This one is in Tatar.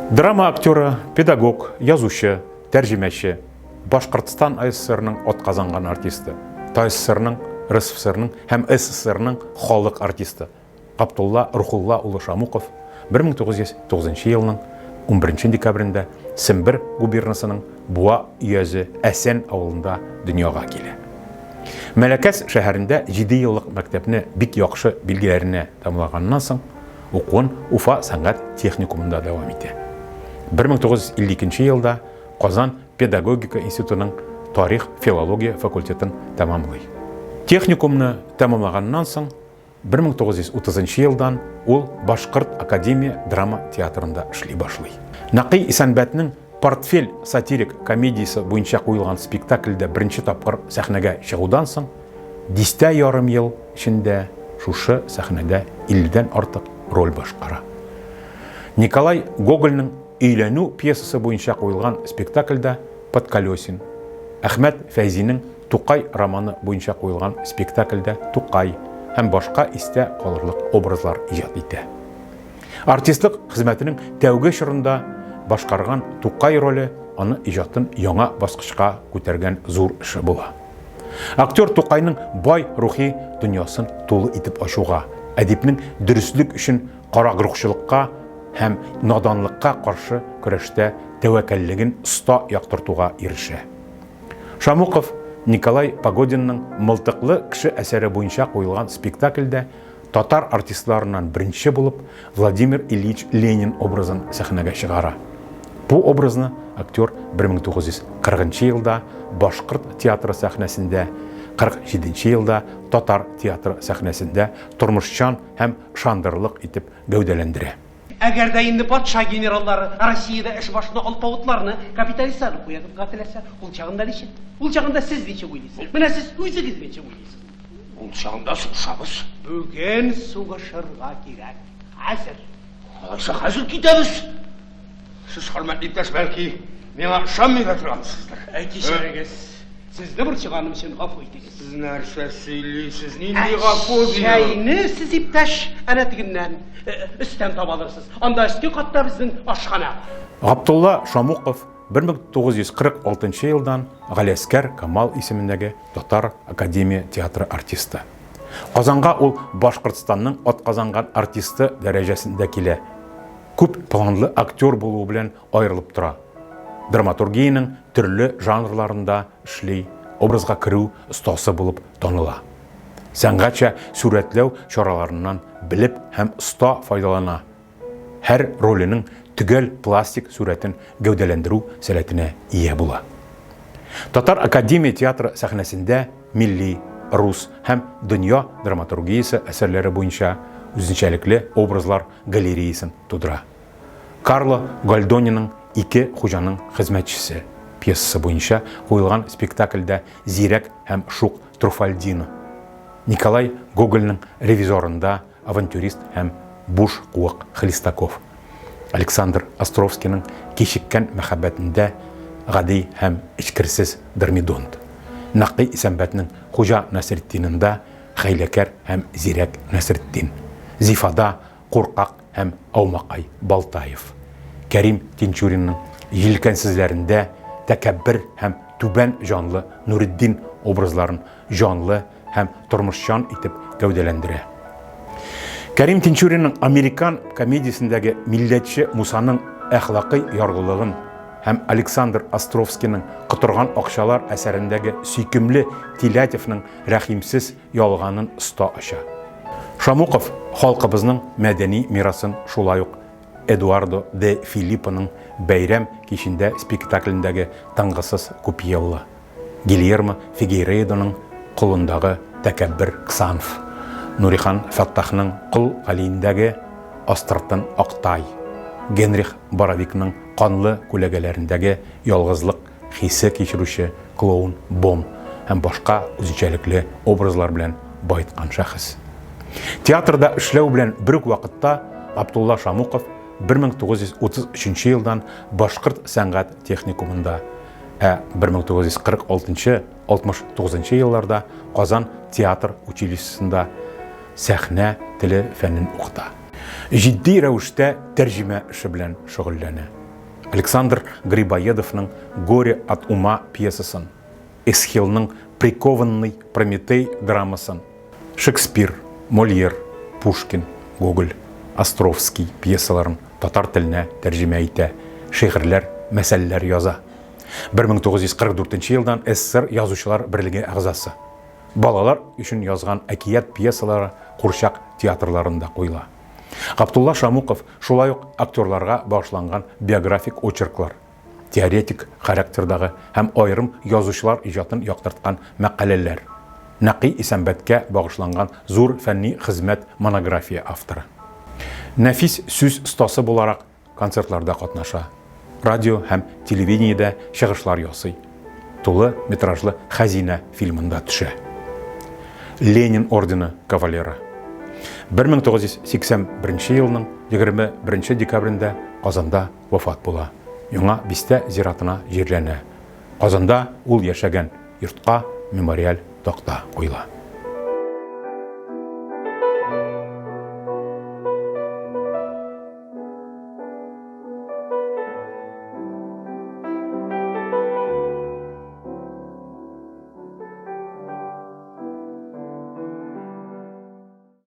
Драма актеры, педагог, язучы, тәрҗемәче, Башкортстан АССРның атказанган артисты, ТАССРның, РСФСРның һәм СССРның халык артисты Габдулла Рухулла улы Шамуков 1909 елның 11 декабрендә Сембер губернасының Буа өязе Әсән авылында дөньяга килә. Мәләкәс шәһәрендә 7 еллык мәктәпне бик яхшы билгеләренә тәмамлаганнан соң, укуын Уфа сәнгать техникумында дәвам итә. 1952 елда Казан педагогика институтының тарих-филология факультетын тәмамлый. Техникумны тәмамлаганнан соң, 1930 елдан ул Башкорт академия драма театрында эшли башлый. Нәкый Исәнбәтнең Портфель сатирик комедиясе буенча куелган спектакльдә беренче тапкыр сәхнәгә чыгудан соң, дистә ярым ел эчендә шушы сәхнәдә илледән артык роль башкара. Николай Гогольнең Өйләнү пьесасы буенча куелган спектакльдә Подколесин, Әхмәт Фәйзинең Тукай романы буенча куелган спектакльдә Тукай һәм башка истә калырлык образлар иҗат итә. Артистлык хезмәтенең тәүге чорында башкарган Тукай роле аны иҗатын яңа баскычка күтәргән зур эше була. Актер Тукайның бай рухи дөньясын тулы итеп ачуга, әдипнең дөреслек өчен карагруһчылыкка һәм наданлыкка каршы көрәштә тәвәккәллеген оста яктыртуга ирешә. Шамуков Николай Погодинның Мылтыклы кеше әсәре буенча куелган спектакльдә татар артистларыннан беренче булып Владимир Ильич Ленин образын сәхнәгә чыгара. Бу образны актер 1940 елда Башкорт театры сәхнәсендә, 47 елда татар театры сәхнәсендә тормышчан һәм ышандырырлык итеп гәүдәләндерә. Әгәр дә инде патша генераллары Россиядә эш башына алпавытларны, капиталистларны куярга теләсә, ул чагында ничек? Ул чагында сез ничек уйлыйсыз? Менә сез үзегез ничек уйлыйсыз? Ул чагында сугышабыз. Бүген сугышырга кирәк. Хәзер. Алайса хәзер китәбез. Сез, хөрмәтле иптәш, бәлки, миңа ышанмый да торгансыздыр. Әй, кичерегез. Сезне борчыганым өчен гафу итегез. Сез нәрсә сөйлисез? Нинди гафу ди? Чәйне сез, иптәш, әнә тегеннән, өстән таба алырсыз. Анда өске катта безнең ашханә. Габдулла Шамуков 1946 елдан Галиәскәр Камал исемендәге Татар академия театры артисты. Казанга ул Башкортстанның атказанган артисты дәрәҗәсендә килә. Күп планлы актер булуы белән аерылып тора. Драматургиянең төрле жанрларында эшли, образга керү остасы булып таныла. Сәнгатьчә сурәтләү чараларыннан белеп һәм оста файдалана, һәр роленең төгәл пластик сурәтен гәүдәләндерү сәләтенә ия була. Татар академия театры сәхнәсендә милли, рус һәм дөнья драматургиясе әсәрләре буенча үзенчәлекле образлар галереясын тудыра. Карло Гольдониның Ике хуҗаның хезмәтчесе пьесасы буенча куелган спектакльдә зирәк һәм шук Труфальдино, Николай Гогольнең Ревизорында авантюрист һәм буш куык Хлестаков, Александр Островскийның Кичеккән мәхәббәтендә гади һәм эчкерсез Дормидонт, Нәкый Исәнбәтнең Хуҗа Насретдинында хәйләкәр һәм зирәк Насретдин, Зифада Куркак һәм аумакай Балтаев, Кәрим Тинчуринның Җилкәнсезләрендә тәкәббер һәм түбән җанлы Нуретдин образларын җанлы һәм тормышчан итеп гәүдәләндерә. Кәрим Тинчуринның Американ комедиясендәге милләтче Мусаның әхлакый ярлылыгын һәм Александр Островскийның Котырган акчалар әсәрендәге сөйкемле Телятевның рәхимсез ялганын оста ача. Шамуков халкыбызның мәдәни мирасын шулай ук Эдуардо де Филиппоның Бәйрәм кичендә спектаклендәге тынгысыз Купьелло, Гильермо Фигейредоның Колындагы тәкәббер Ксанф, Нурихан Фәттахның Кол Галиендәге астыртын Актай, Генрих Боровикның Канлы күләгәләрендәге ялгызлык хисе кичерүче клоун Бом һәм башка үзенчәлекле образлар белән баеткан шәхес. Театрда эшләү белән бер үк вакытта Абдулла Шамуков 1933 елдан Башкорт сәнгать техникумында, ә 1946-69 елларда Казан театр училищесында сәхнә теле фәнен укыта. Җитди рәвештә тәрҗемә эше белән шөгыльләнә. Александр Грибоедовның Горе от ума пьесасын, Эсхилның Прикованный Прометей драмасын, Шекспир, Мольер, Пушкин, Гоголь, Островский пьесаларын татар теленә тәрҗемә итә, шигырьләр, мәсәлләр яза. 1944 елдан СССР Язучылар берлеге әгъзасы. Балалар өчен язган әкият пьесалары курчак театрларында куела. Габдулла Шамуков шулай ук актерларга багышланган биографик очерклар, теоретик характердагы һәм аерым язучылар иҗатын яктырткан мәкаләләр, Нәкый Исәнбәткә багышланган зур фәнни хезмәт монография авторы. Нәфис сүз остасы буларак концертларда катнаша, радио һәм телевидениедә чыгышлар ясый, тулы метражлы Хәзинә фильмында төшә. Ленин ордены кавалеры. 1981 елның 21 декабрендә Казанда вафат була. Яңа бистә зиратына җирләнә. Казанда ул яшәгән йортка мемориаль такта куела.